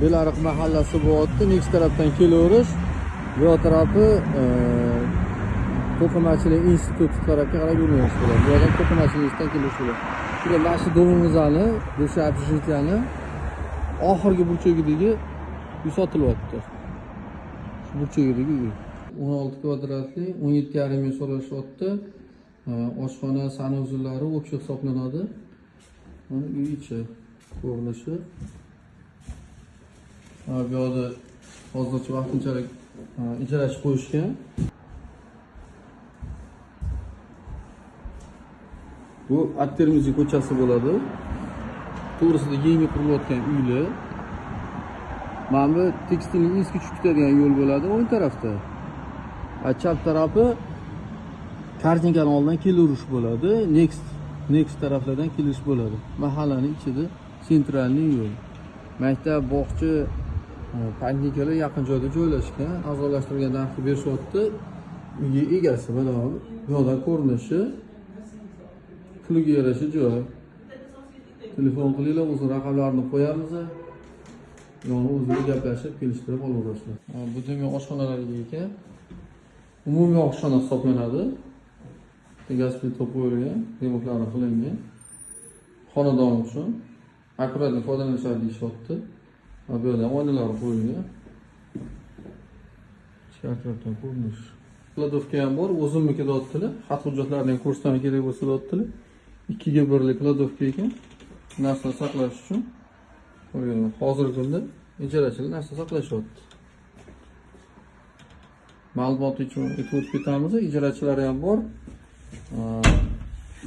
Belariq mahallasi bo'lyapti. Next tarafdan kelaverish. Bu yoq tarafi to'qimachilik instituti tarafga qarab yuramiz bo'ladi. Bu yoqdan to'qimachilik institutidan kelish bo'ladi. Shunda mana shu domimizni, o'sha общежитияni oxirgi burchagidagi uy sotilyapti. Shu burchagidagi uy. 16 kvadratli, 17,5 ming so'rashyapti. Oshxona, sanuzullari общий hisoblanadi. Mana uy ichi ko'rinishi. Bu yoqda hozircha vaqtinchalik ijarachi qo'yishgan. Bu At-Termiziy ko'chasi bo'ladi. To'g'risida yangi qurilayotgan uylar. Mana bu tekstilning eski tushib ketadigan yo'l bo'ladi o'ng tarafda. Chap tarafi Korzinkaning oldidan kelaverish bo'ladi. Next taraflardan kelish bo'ladi. Mahallaning ichida sentralniy yo'l. Maktab, bog'cha, poliklinikalar yaqin joyda joylashgan. Arzonlashtirilgan narxda berishyapti. Uyga egasi mana bu yoqdan ko'rinishi. Puliga yarasha joy. Telefon qilinglar, o'z raqamlarini qo'yamiz. Yoni o'zini gaplashib, kelishtirib olaverasizlar. Bu demak oshxonalarga ekan. Umumiy oshxona hisoblanadi. Gaz plita qo'yilgan, remontlari qilingan. Xonadon uchun akkuratно foydalanishadi deyishyapti. Bu yerda oynalar qo'yilgan. Ichkari tarafdan ko'rinish. Kladovka ham bor, o'zimniki deyaptilar. Xat hujjatlarini ham ko'rsatishim kerak bo'lsa deyaptilar. 2ga 1lik kladovka ekan. Narsa saqlash uchun. Hozirgi kunda ijarachilar narsa saqlashyapti. Ma'lumot uchun aytib o'tib ketamiz, ijarachilar ham bor.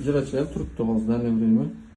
Ijarachilar ham turibdi hozir, данный время.